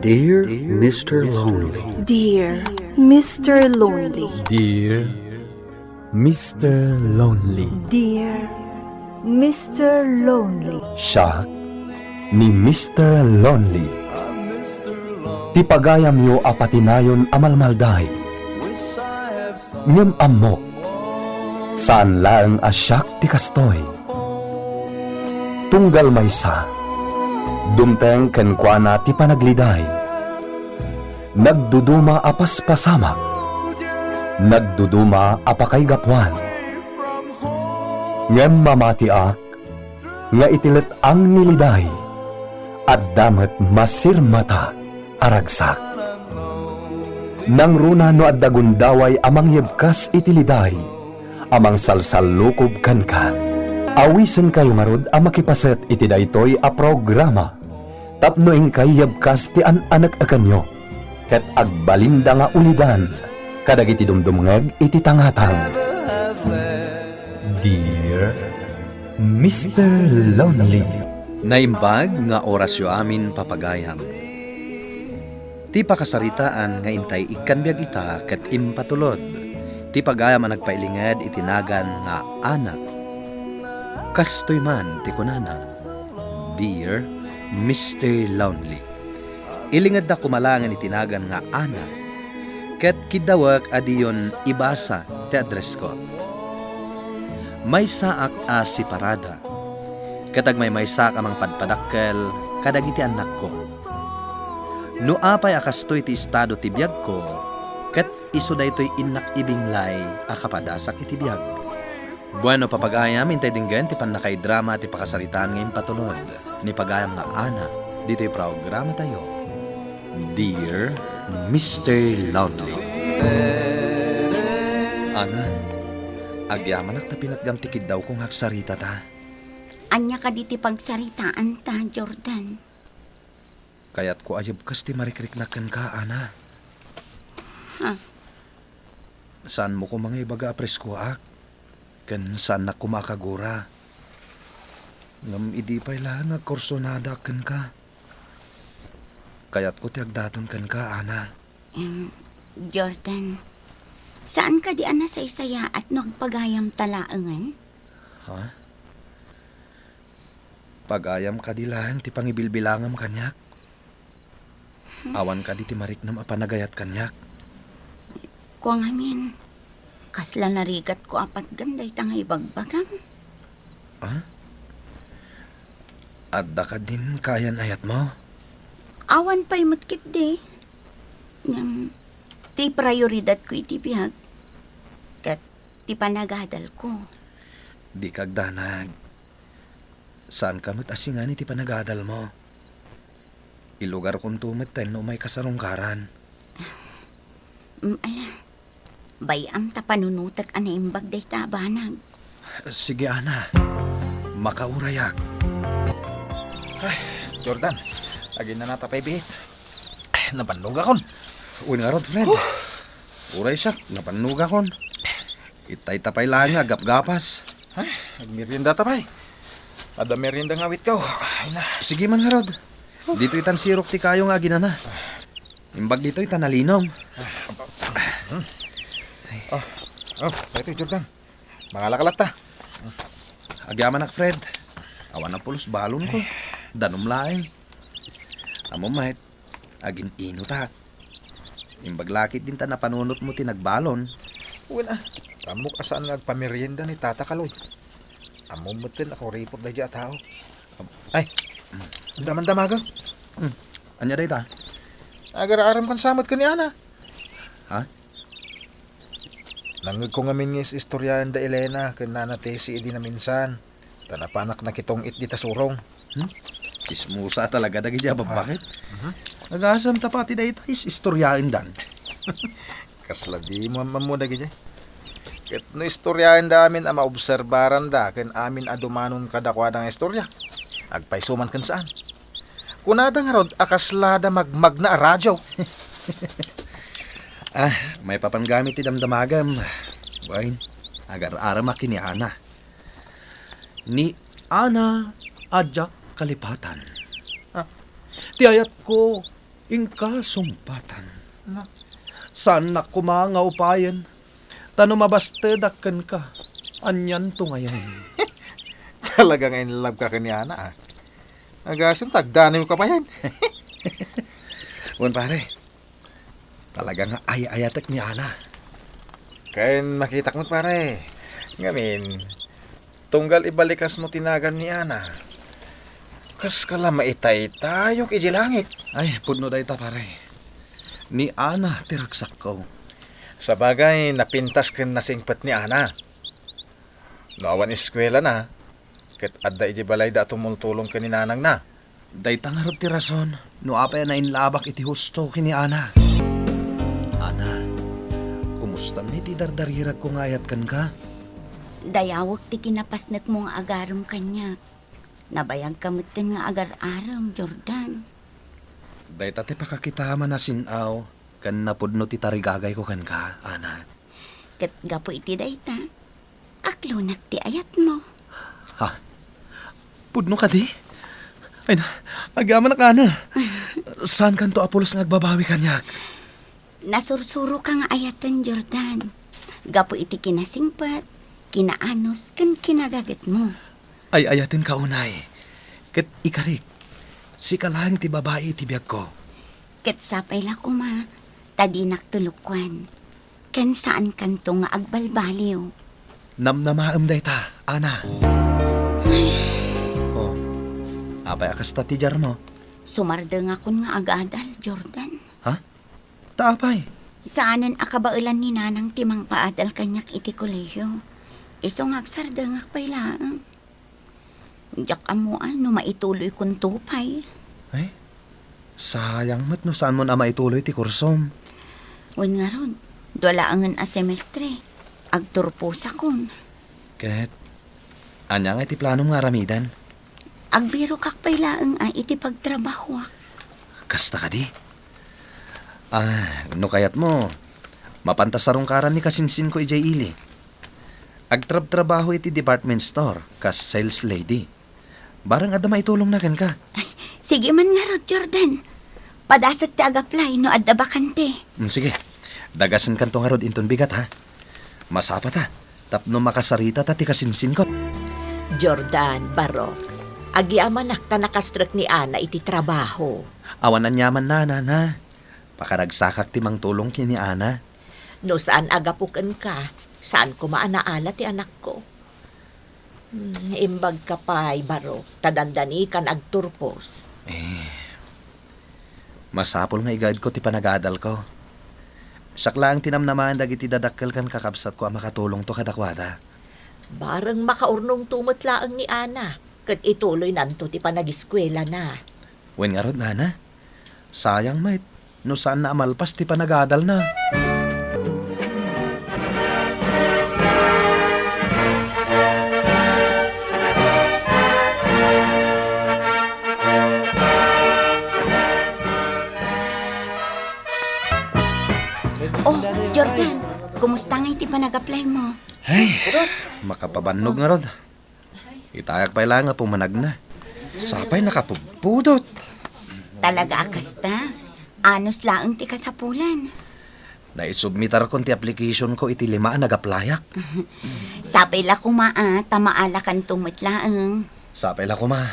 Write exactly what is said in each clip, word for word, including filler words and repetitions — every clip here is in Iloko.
Dear Mister Lonely. Dear Mister Lonely. Dear Mister Lonely. Dear Mister Lonely. Siak ni Mister Lonely. Ti pagayamyo a patinayon a malmalday. Ngem ammok, saan laeng a siak ti kastoy. Tunggal maysa, dumteng kenkuana ti panagliday. Nagduduma a paspasamak, nagduduma a pakaigapuan. Ngem mamatiak nga iti let-ang ni liday, adda met masirmata a ragsak. Nangruna no adda gundaway a mangyebkas iti liday a mangsalsallukob kenka. Awisenkayo ngarud a makipaset iti daytoy a programa tapno inkay yebkas ti an-anek-ekenyo ket agbalinda nga ulidan kadagiti dumdumngeg iti tangatang. Dear Mister Lonely. Naimbag nga orasyo amin, papagayam. Ti pakasaritaan nga intay ikkan biag ita ket impatulod ti pagayam a nagpailinged iti nagan nga Ana. Kastoy man ti kunana, Dear Mister Lonely. Ilingedda koma laengen iti nagan nga Ana, ket kiddawek a diyon ibasa ti addressko. Maysaak a separada, ket agmaymaysaak a mangpadpadakkel kadagiti annakko. No apay a kastoy ti estado ti biagko, ket isu daytoy innak ibinglay a kapadasak iti biag. Bueno, papagayam, intay denggen ti pannakaidrama ti pakasaritaan nga impatulod ni pagayam nga Ana ditoy programatayo, Dear Mister Lonely. Ana, agyamanak ta pinatgam ti kiddawko nga agsaritata. Ania kadi ti pagsaritaanta, Jordan? Kayatko a yebkas ti marikriknak kenka, Ana. Ha? Saanmo koma nga ibaga a preskoak, ken saannak koma a kagura. Ngem idi pay laeng agkursonadak kenka, kayatko ti agdaton kenka, Ana. Em, Jordan, saan kadi a nasaysayaat no agpagayamta laengen? Ha? Pagayam kadi laeng ti pangibilbilangam kaniak? Awan kadi ti mariknam a panagayat kaniak? Kua ngamin, kasla narigatko a patgen dayta nga ibagbagam. Ha? Adda kadin kaayan-ayatmo? Awan pay met ketdi. Ngem, ti prioridadko iti biag, ket ti panagadalko. Dika agdanag. Saanka met a singan iti panagadalmo. Ilugarkonto met no umayka sarungkaran. Mm, ala. Bay-am ta panunotek a naimbag dayta a banag. Sige, Ana. Makaurayak. Ay, Jordan, aginanata pay biit. Ay, nabannogakon. Wen ngarud, friend. Huh. Uray siak, nabannogakon. Itay ta pay laeng nga agapgapas. Ay, agmeriendata pay. Adda merienda nga awitko. Ay na. Sige man ngarud. Ditoy tan sirok ti kayo nga aginana. Imbag ditoy ta nalinom. Oh, oh, daytoy, Jordan. Mangalak latta. Agyamanak, Fred. Awan a pulos balonko. Danum laeng. Ammom met, agin-inutak. Imbag la ketdin ta napanunotmo ti nagbalon. Wen a, ammok a saan nga agpamerienda ni Tata Kaloy. Ammom metten a kuripot daydiay a tao. Ay, damdamagak. Hmm. Ania dayta? Agar-aramkan sa met ken ni Ana. Ha? Nangngegko ngamin nga is-istoriaen da Elena ken Nana Tessie idi naminsan, ta napanak nakitong-it dita surong. Hmm? Tsismosa talaga dagiti a babbaket. Mhm. Agasam ta pati dayta is-istoriaendan. Kasla dimo am-ammo dagiti. Ket no istoriaenda amin a maobserbaranda ken amin a dumanon kadakuada nga istoria, agpayso man ken saan. Kunada ngarud a kaslada magmagna a radio. Ah, maipapan gamin ti damdamagam. Wen, agar-aramak ken ni Ana. Ni Ana a diak kalipatan. Ah. Ti ayatko, Inka sumpatan. Na? Saannak koma nga upayen. Ta no mabastedak kenka, anianto ngayen? Talaga nga in love ka ken ni Ana, ah. Agasem ta agdanewka payen. Wen, pare, talaga nga ay-ayatek ni Ana. Ken makitak met, pare. Ngamin, tunggal ibalikasmo ti nagan ni Ana, kaska la maitaytayok idiay langit. Ay, pudno dayta, pare. Ni Ana ti ragsakko. Sabagay, napintas ken nasingpet ni Ana. No awan eskuelana, ket adda idiay balayda a tumultulong ken ni nanangna. Dayta ngarud ti rason no apay a nainlabak iti husto ken ni Ana. Ana, kumusta met ti dardariragko nga ayat kenka? Dayawek ti kinapasnekmo nga agarem kaniak. Nabayagka metten nga agar-arem, Jordan. Dayta ti pakakitaem a nasin-aw ken napudno ti tarigagayko kenka, Ana. Ket gapu iti dayta, aklonak ti ayatmo. Ha? Pudno kadi? Ay na, agyamanak, Ana. Saankanto a pulos nga agbabawi kaniak? Nasursuroka nga ayaten, Jordan. Gapu iti kinasingpet, kinaanus, ken kinagagetmo. Ay-ayatenka unay. Ket ikarik, sika laeng ti babai iti biagko. Ket sapay la koma, ta dinak tulokkuan. Ken saankanto nga agbalbaliw. Namnamaem dayta, Ana. Ay. Oh, apay a kasta ti diarmo? Sumardengakon nga agadal, Jordan. Ha? Ta apay? Saanen a kabaelan ni Nanang ti mangpaadal kaniak iti kolehiyo. Isu nga agsardengak pay laeng. Diak ammoan no maituloykonto pay. Ay, sayang met no saanmon a maituloy ti kursom. Wen ngarud, dua laengen a semestre, agturposakon. Ket, ania nga iti planom nga aramiden? Agbirokak pay laeng a iti pagtrabahoak. Kasta kadi? Ah, no kayatmo, mapanta sarungkaran ni kasinsinko idiay ili. Agtrabtrabaho iti department store kas sales lady. Bareng adda maitulongna kenka. Ay, sige man ngarud, Jordan. Padasek ti ag-apply no adda bakante. Mm, sige. Dagasenkanto ngarud inton bigat, ha? Masapata tapno makasaritata ti kasinsinko. Jordan, Barok, agyamanak ta nakastrek ni Ana iti trabaho. Awan aniamanna, Nana. Pakaragsakak ti mangtulong ken ni Ana. No saan a gapu kenka, saan koma a naala ti anakko. Hmm, imbagka pay, Barok, ta dandanikan agturpos. Eh, masapul nga igaedko ti panagadalko. Siak laeng ti namnamaen dagiti dadakkel ken kakabsatko a makatulongto kadakuada. Bareng makaurnongto met laeng ni Ana, ket ituloynanto ti panagiskuelana. Wen ngarud, Nana, sayang met no saanna a malpas ti panagadalna. Oh, Jordan, kumusta nga iti panag-apply mo? Ay, makapabannog ngarud. Itayak pay laeng a pumanagna. Sapay nakapudpudot. Talaga a kasta? Anus laeng ti kasapulan. Naisubmitarkon ti application ko iti lima a nag-applyak. Sapay la koma a, ta maalakanto met laeng. Sapay la koma.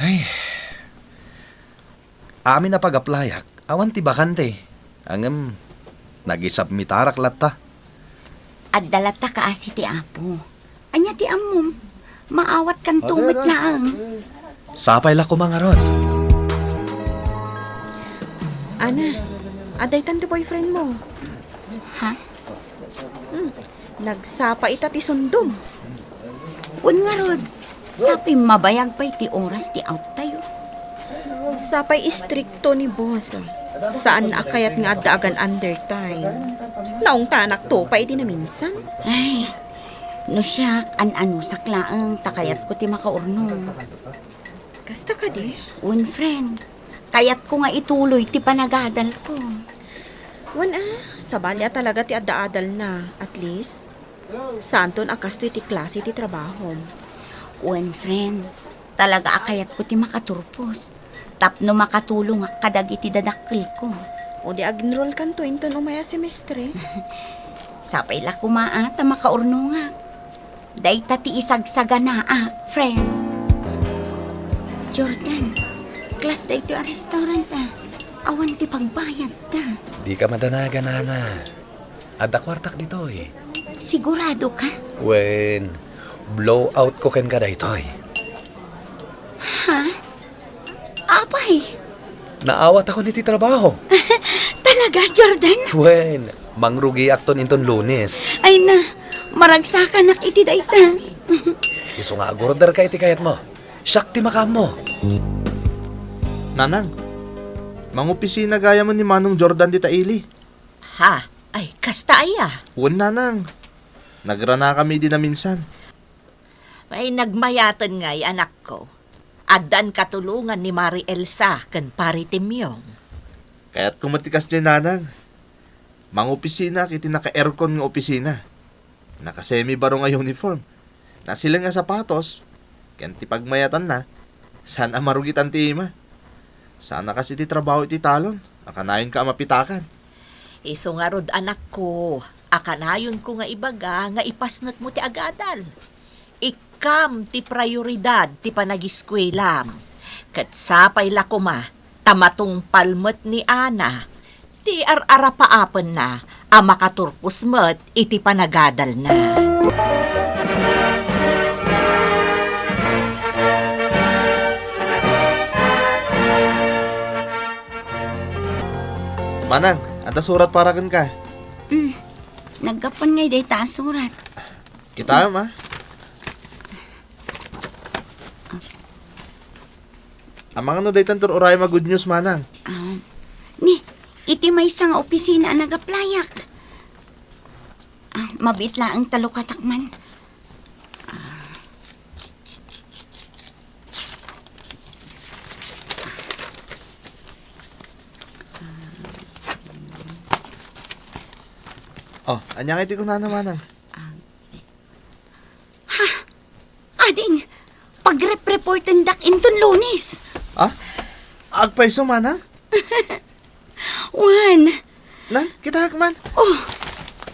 Ay. Amin a pag-applyak, awan ti bakante. Ngem, nagisubmitarak latta. Adda latta kaasi ti Apo. Ania ti ammom? Maawatkanto met laeng. Sapay la koma ngarud. Ana, adda itan ti boyfriend mo. Ha? Hmm, nagsapa ita ti sundom. Wen ngarud, sapay mabayag pay ti oras ti out tayo. Sapay istrikto ni boss. Saan a kayat nga adda agan undertime. Naungtanakto pay idi naminsan. Ay, no siak, an-anusak laeng ta kayatko ti makaurnong. Kasta kadi? Wen, friend. Kayatko nga ituloy ti panagadalko. Wen a, sabali a talaga ti adda-adalna, at least, saanton a kastoy ti klase ti trabahom. Wen, friend. Talaga a kayatko ti makaturpos. tapno makatulongak kadagiti dadakkelko. O di agenrollkanto inton umay a semestre? Sapay la koma a ta makaurnongak. Dayta ti isagsaganaak, friend. Jordan, class daytoy a restaurant, ah. Awan ti pagbayadda. Dika madanagan, Ana. Adda kuartak ditoy. Sigurado ka? Wen, blow out ko kenka daytoy. Ha? Apay? Naawat ako iti trabaho. Talaga, Jordan? Wen, mangrugiakton inton Lunes. Ay na, maragsakanak iti dayta. Isu nga agorder ka iti kayatmo. Siak ti makaammo. Nanang, mangopisina gayam ni Manong Jordan dita ili. Ha? Ay, kasta aya? Wen, Nanang. Nagranakami idi naminsan. Ay, nagmayaten ngay, anakko. Addan katulongan ni Mari Elsa ken Pari Timyong. Kayatko met ti kasdiay, Nanang. Mangopisinaak iti naka-aircon nga opisina. Naka-semi-baro nga uniform. Nasileng nga sapatos, ken ti pagmayatanna, saan a marugitan ti ima. Saan a kas iti trabaho iti talon, a kanayonka a mapitakan. Isu ngarud, anakko, a kanayonko nga ibaga nga ipasnekmo ti agadal. Ikkam ti prioridad ti panagiskuelam. Ket sapay la koma ta matungpal met ni Ana ti ar-arapaapenna a makaturpos met iti panagadalna. Manang, adda surat para kenka. Mm, naggapuan ngay dayta a surat. Kitaem, a. Amangan no daytan ti urayem a good news, Manang. Ah, ni, iti maysa nga opisina a nag-applyak. Ah, mabiit laeng ta lukatak man. Ah. Oh, ania nga iti kunana, Manang? Ah, Ha? Ading, pagrep-reportendak inton Lunes. Ha? Agpayso, Manang? Wen. Nan, kitaek man. Oh.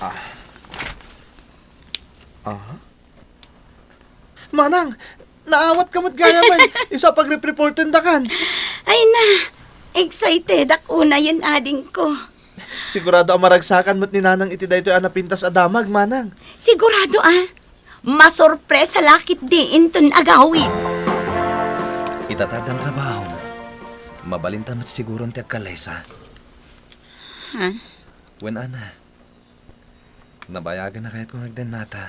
Ah. Aha. Manang, naawat ka met gayam. Isu a pagrep-reportendakan. Ay na, excited ak unayen, adingko. Sigurado a maragsakan met ni Nanang iti daytoy a napintas a damag, Manang. Sigurado a. Masorpresa la ketdi inton agawid. Ita ta addan trabaho, mabalinta met siguron ti agkallaysa. Ha? Wen, Ana, nabayagen a kayatko nga agdennata.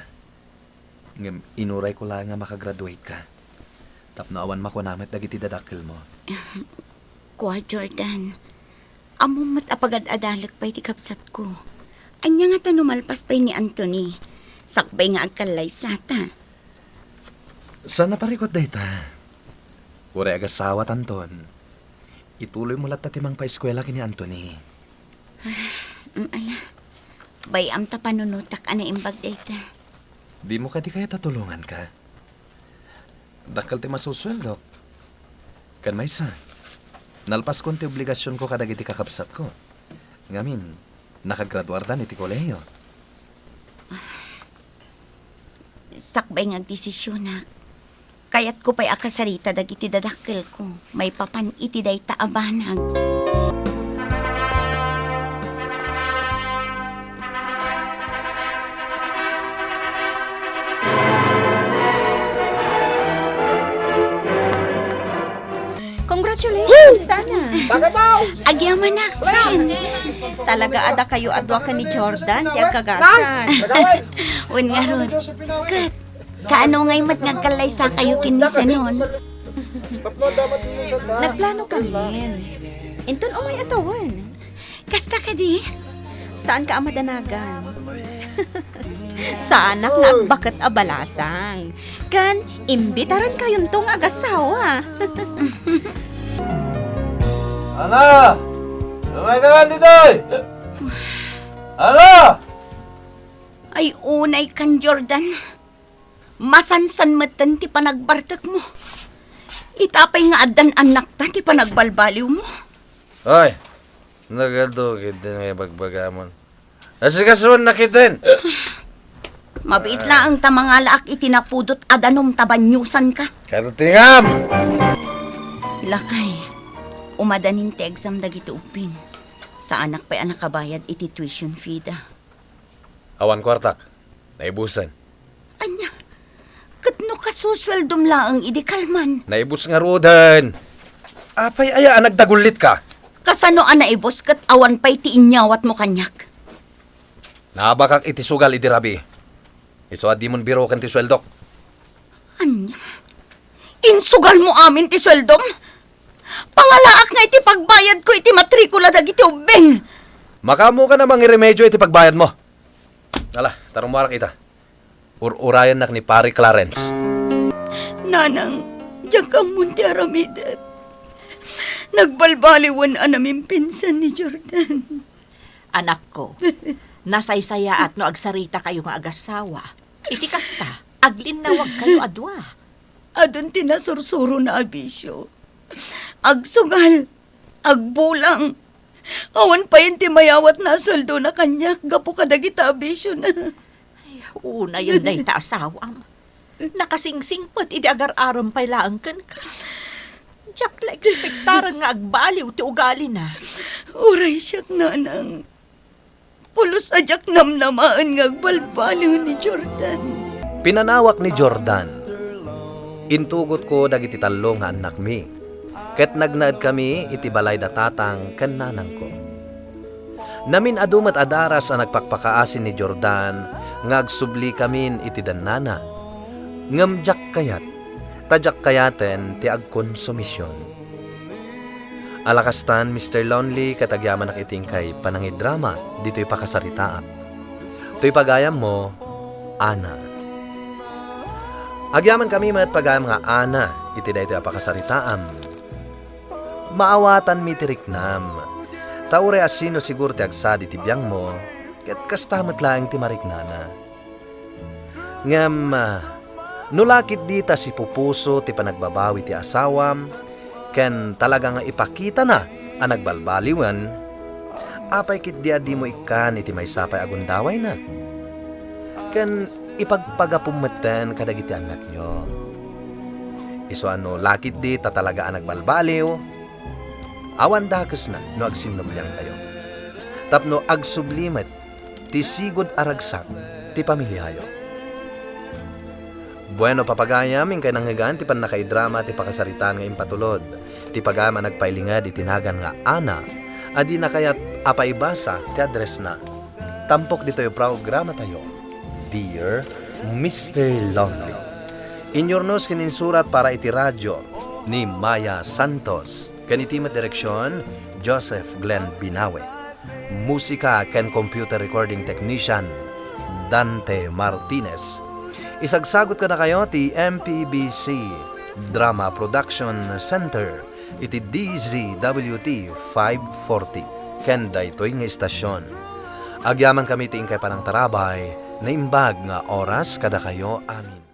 Ngem inurayko laeng a makagraduate ka. Tapno awan makuna met dagiti dadakkelmo. Kua, Jordan, ammom met a pagad-adalek pay ti kabsatko. Ania ngata no malpas pay ni Anthony? Sakbay nga agkallaysata. Saan a parikut dayta. Uray agassawatanton, ituloymo latta ti mangpaeskuela ken ni Anthony. Ah, mm, ala. Bay-am ta panunotak a naimbag dayta. Dimo kadi kayat a tulonganka? Dakkel ti masusueldok. Ken maysa, nalpaskon ti obligasionko kadagiti kakabsatko. Ngamin, nakagraduardan iti kolehiyo. Sakbay nga agdesisionak, kayatko pay a kasarita dagiti dadakkelko maipapan iti dayta a banag. Congratulations, Ana! Agyamanak, friend! Talaga a dakayo a dua ken ni Jordan ti agkagasat. Wen ngarud, ket kaano ngay met nga agkallaysakayo ken ni Zenon? Nagplano kamin. Inton umay a tawen. Kasta kadi? Saanka a madanagan. Saanak nga agbaket a balasang. Ken, imbitarankayonto nga agassawa. Ana! Umayka ngan ditoy! Ana! Ay, unay kan, Jordan. Masansan metten ti panagbartekmo. Ita pay nga addan annakta ti panagbalbaliwmo. Ay, nagadu ketdin nga ibagbagamon. Asikasuennak ketdin. Mabiit laeng ta mangalaak iti napudot a danum ta baniosanka. Kartingam! Lakay, umadanin ti exam dagiti ubbing. Saanak pay a nakabayad iti tuition fee da. Awan kuartak. Naibusen. Ania? Ket no kasusueldom laeng idi kalman? Naibus ngaruden. Apay aya a nagdagullitka? Kasano a naibus ket awan pay ti inyawatmo kaniak? Naabakak iti sugal idi rabii. Isu a dimon biroken ti sueldok. Ania? Insugalmo amin ti sueldom? Pangalaak nga iti pagbayadko iti matrikula dagiti ubbing. Makaammokan a mangiremedio iti pagbayadmo. Ala, tarumuarak ita. Ur-urayennak ni Pari Clarence. Nanang, diak ammon ti aramidek. Nagbalbaliwen a namimpinsan ni Jordan. Anakko, nasaysayaat no agsaritakayo nga agasawa. Iti kasta, aglinnawagkayo a dua. Adun ti nasursurona a bisio. Agsugal, agbulang. Awan pay ti mayawatna a sueldona kaniak gapu kadagita a bisiona. Ay, unayen dayta asawam. Nakasingsingpet idi agar-arem pay laeng kenka. Diak la ekspektaren nga agbaliw ti ugalina. Uray siak, nanang. Pulos a diak namnamaen nga agbalbaliw ni Jordan. Pinanawak ni Jordan. Intugotko dagiti tallo nga annakmi, ket nagnaedkami iti balay da tatang ken nanangko. Namin-adu met a daras a nagpakpakaasi ni Jordan nga agsublikamin iti dannana. Ngem diak kayat, ta diak kayaten ti agkonsumision. Ala kastan, Mister Lonely, ket agyamanak iti inkay panangidrama ditoy pakasaritaak. Toy pagayammo, Ana. Agyamankami met pagayam nga Ana iti daytoy a pakasaritaam. Maawatanmi ti riknam. Ta uray a sino siguro ti agsadi ti biangmo, ket kasta met laeng ti mariknana. Ngem, ah, no la ketdi ta sipupuso ti panagbabawi ti asawam, ken talaga nga ipakitana a nagbalbaliwen, apay ketdi a dimo ikkan iti maysa pay a gundawayna? Ken ipagpagapum metten kadagiti annakyo. Isu a no la ketdi ta talaga a nagbalbaliw, awan dakesna no agsinnubliankayo. Tapno agsubli met ti sigud a ragsak ti pamiliayo. Bueno, papagayam, inkay nangngegan ti pannakaidrama ti pakasaritaan nga impatulod ti pagayam a nagpailinged iti nagan nga Ana a dina kayat a paibasa ti addressna. Tampok ditoy programatayo, Dear Mister Lonely. Inyurnos ken insurat para iti radio ni Maya Santos, ken iti met direksion, Joseph Glenn Binawe. Musika ken computer recording technician, Dante Martinez. Isagsagut kadakayo ti M P B C Drama Production Center iti D Z W T five forty ken daytoy nga istasyon. Agyamankami ti inkay panangtarabay, naimbag nga oras kadakayo amin.